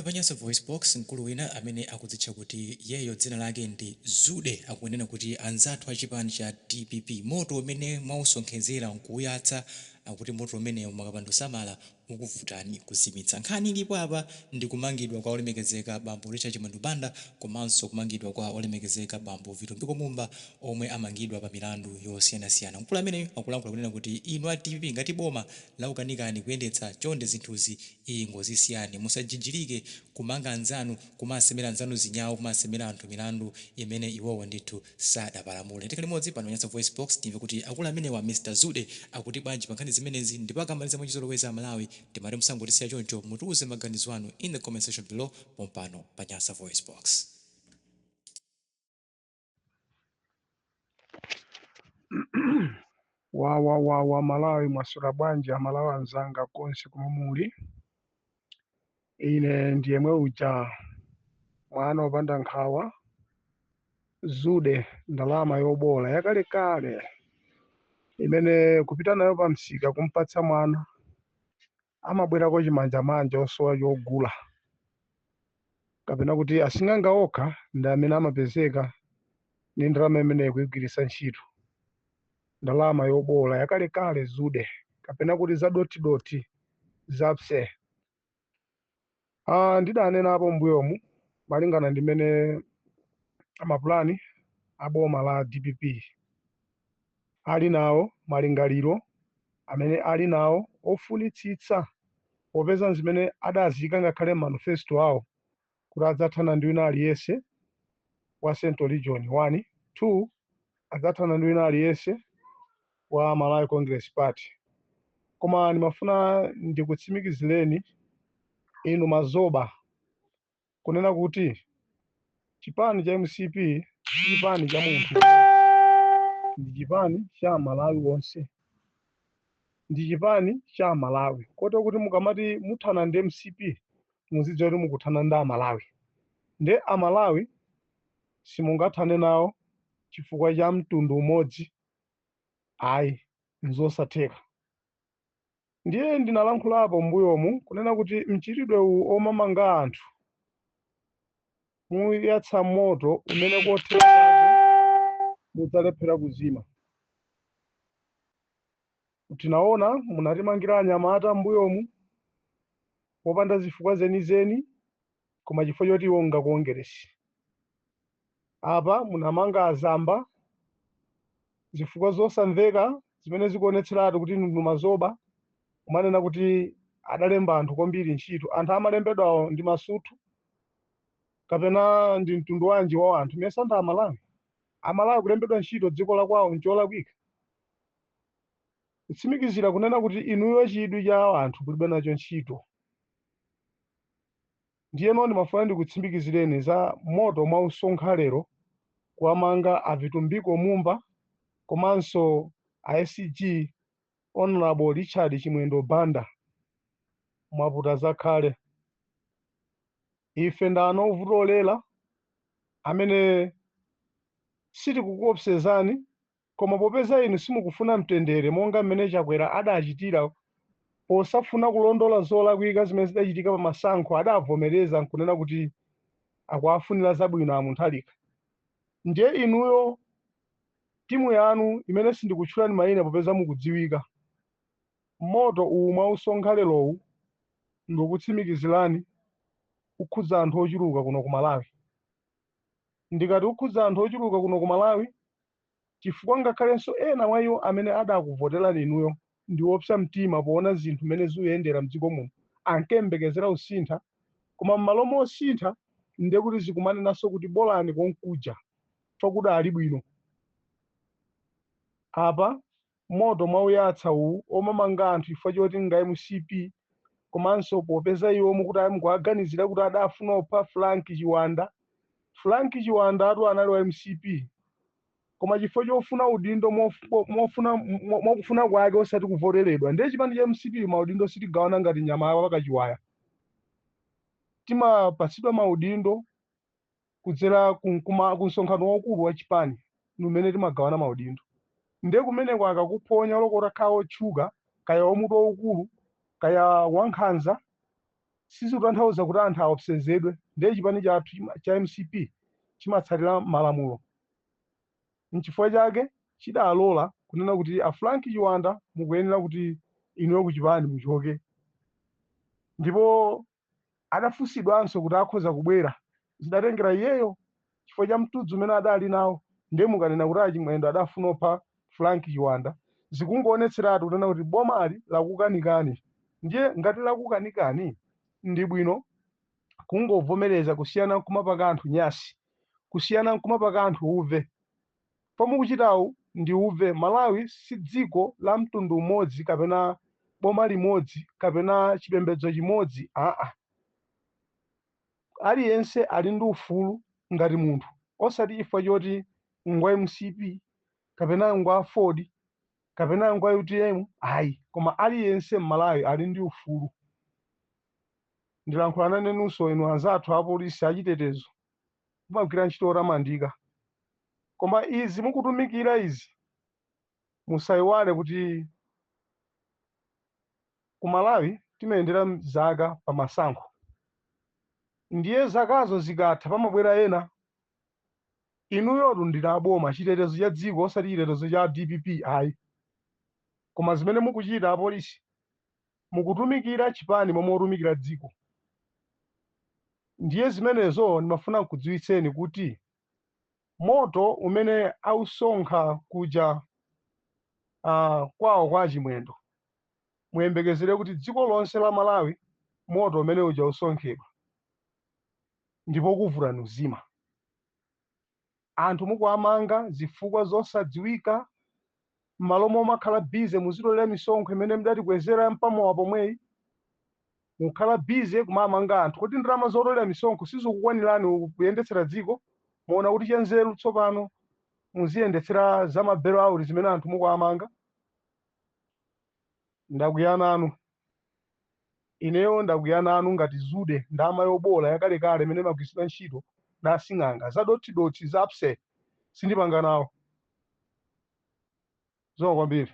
pa Nyasa VoiceBox, mkulu wina amene akudzitcha kuti iyeyo dzina lake ndi Zude akunena kuti anzathu a chipani cha dpp moto umene mwausonkhezera nkuuyatsa, akuti moto umenewu mukapanda kusamala ukuvutani kuzimitsa. Nkhani ilipo apa ndi kumangidwa kwa olemekezeka bambo Richard Chimwendo Banda komanso kumangidwa kwa olemekezeka bambo Vitumbiko Mumba omwe amangidwa pa milandu yosiyanasiyana. Mkulu ameneyu akulankhula kunena kuti inu a dpp ngati boma lakukanikani kuyendetsa chonde zinthuzi ingozisiyani. Musajijilike kumanga anzanu, kumasemera anzanu zinyawu, kumasemera anthu milandu imene iwowo ndithu sadapalamule. Tikhale limodzi pano pa Nyasa VoiceBox timve kuti akulu amenewa Mr Zude akuti bwanji pa nkhani zimenezi ndipo akamaliza mwachizolowezi a Malawi timati musangotisiya choncho mutiuze maganizo anu in the comment section below pompano pa Nyasa VoiceBox. Wawa wawa Malawi, mwaswera bwanji amalawi anzanga konse komwe muli? Ine ndi yemwe uja mwana wopanda nkhawa Zude, ndalama yobola yakalekale imene kupita nayo pa msika kumpatsa mwana amabwerako chimanjamanja osowa chogula, kapena kuti asing'anga okha ndi amene amapezeka ndi ndalama imeneyi kuyigwiritsa ntchito. Ndalama yobola yakalekale Zude, kapena kuti zadotidoti zapse. Ah, ndidanenapo m'mbuyomu malingana ndi mmene mapulani a boma la dpp ali nawo, malingaliro amene ali nawo ofunitsitsa popeza zimene adaziyika ngakhale m'manifesto awo kuti adzathana ndi wina aliyense wa Central Region 1, 2 adzathana ndi wina aliyense wa Malawi Congress Party. Koma ndimafuna ndikutsimikizireni inu mazoba kunena kuti chipani cha mcp si chipani cha munthu mmodzi, ndi chipani cha Amalawi onse, ndi chipani cha Amalawi. Kotero kuti mukamati muthana ndi mcp muzidziwa kuti mukuthana ndi Amalawi. Nde Amalawi simungathane nawo chifukwa cha mtundu umodzi ayi, nzosatheka. Ndiye ndinalankhulapo m'mbuyomu kunena kuti mchitidwe uwu omamanga anthu muyatsa moto umene kothera kwake mudzalephera kuzima. Tinaona munatimangira anyamata m'mbuyomu popanda zifukwa zenizeni koma chifukwa choti iwo nga Kongeresi. Apa munamanga azamba zifukwa zosamveka zimene zikuonetseratu kuti inu ndinu mazoba, kumanena kuti adalemba anthu kwambiri ntchito. Anthu amalembedwawo ndi masuthu kapena ndi mtundu wanji wa anthu? Mesa ndi Amalawi? Amalawi kulembedwa ntchito dziko la kwawo ncholakwika? Kutsimikizira kunena kuti inuyo chidwi cha anthu mulibe nacho ntchito. Ndiyeno ndimafuna ndikutsimikizireni za moto mwausonkha lero kuwamanga a Vitumbiko Mumba komanso a SG Honourable Richard Chimwendo Banda. Mwaputa zakhale. Ife ndi ana ovuta olera amene sitikukuopsezani, koma popeza inu simukufuna mtendere monga mmene Chakwera adachitira posafuna kulondola zolakwika zimene zidachitika pa masankho, adavomereza nkunena kuti akuwafunira zabwino a Mutharika. Ndiye inuyo timu yanu imene sindikutchulani mayina popeza mukudziwika, moto uwu mwausonkha lerowu ndikukutsimikizirani ukhudza anthu ochuluka kuno ku Malawi. Ndikati ukhudza anthu ochuluka kuno ku Malawi chifukwa ngakhalenso ena mwa iwo amene adakuvoterani inuyo ndi opsa mtima poona zinthu mmene zikuyendera mdziko muno, ankayembekezera kusintha, koma mmalo mosintha ndiye kuti zikumanenanso kuti bolani konkuja chifukwa kudali bwino. Apa moto mwauyatsa uwu omamanga anthu chifukwa choti nga mcp komanso popeza iwo mukuti mukuwaganizira kuti adafuna kupha Frank Chiwanda. Frank Chiwanda atu anali wa mcp koma chifukwa chofuna udindo mwakufuna kwake osati kuvoteredwa. Ndiye chipani cha mcp maudindo sitigawana ngati nyama ya pakachiwaya, timapatsidwa maudindo kudzera ku msonkhano waukulu wa chipani umene timagawana maudindo. Ndiye kumeneko akakuphonya loko utakhala wotchuka kaya wamutu waukulu kaya wankhanza, Sizikutanthauza kuti anthu aopsezedwe. Ndiye chipani chathu cha MCP chimatsatira malamulo. Nchifukwa chake chidalola kunena kuti a Frank Chiwanda mukuyenera kuti inuyo kuchipani muchoke. Ndipo adafunsidwanso kuti akhoza kubwera, zidatengera iyeyo chifukwa cha mtudzi umene adali nawo. Ndiye mukanena kuti achimwendo adafuna opha Frank Chiwanda, zikungoonetseratu kunena kuti bomali lakukanikani. Ndiye ngati lakukanikani, ndi bwino kungovomereza kusiyana nkumapaka anthu nyasi, kusiyana nkumapaka anthu uve. Pomwe mukuchitawu ndi uve. Malawi si dziko la mtundu umodzi kapena boma limodzi kapena chipembedzo chimodzi, aa. Aliyense ali ndi ufulu ngati munthu, osati chifukwa choti ngwa MCP kapena ngwa Ford kapena ngwa UTM, ayi, koma aliyense m'Malawi ali ndi ufulu. Ndilankhula nanenunso inu anzathu apolisi achitetezo, mumagwira ntchito yotamandika, koma izi mukutumikira izi, musayiwale kuti ku Malawi timayendera zaka pa masankho. Ndiye zakazo zikatha pamabwera ena. Inuyotu ndinu aboma, chitetezo cha dziko, osati chitetezo cha DPP ayi. Koma zimene mukuchita apolisi, mukutumikira chipani momwe mutumikira dziko. Ndiye zimenezo ndimafuna nkudziwitseni kuti moto umene ausonkha kuja kwawo kwa Chimwendo, muyembekezere kuti dziko lonse la Malawi moto umene uja usonkhedwa, ndipo kuvutani uzima. Anthu mukuamanga zifukwa zosadziwika, m'malo momakhala busy muzitolera misonkho imene mudatikwezera mpamowa pomweyi, mukhala busy kumamanga anthu. Kuti ndalama zotolera misonkho sizikukwanirani kuyendetsera dziko, muona kuti chanzeru tsopano muziyendetsera za ma bail out zimene anthu mukuamanga. Ndakwiya nanu ineyo, ndakwiya nanu ngati zude, ndama yobola yakalekale imene imagwiritsidwa ntchito na asing'anga. Zadotidoti za upset sindipanga nawo. Zikomo kwambiri.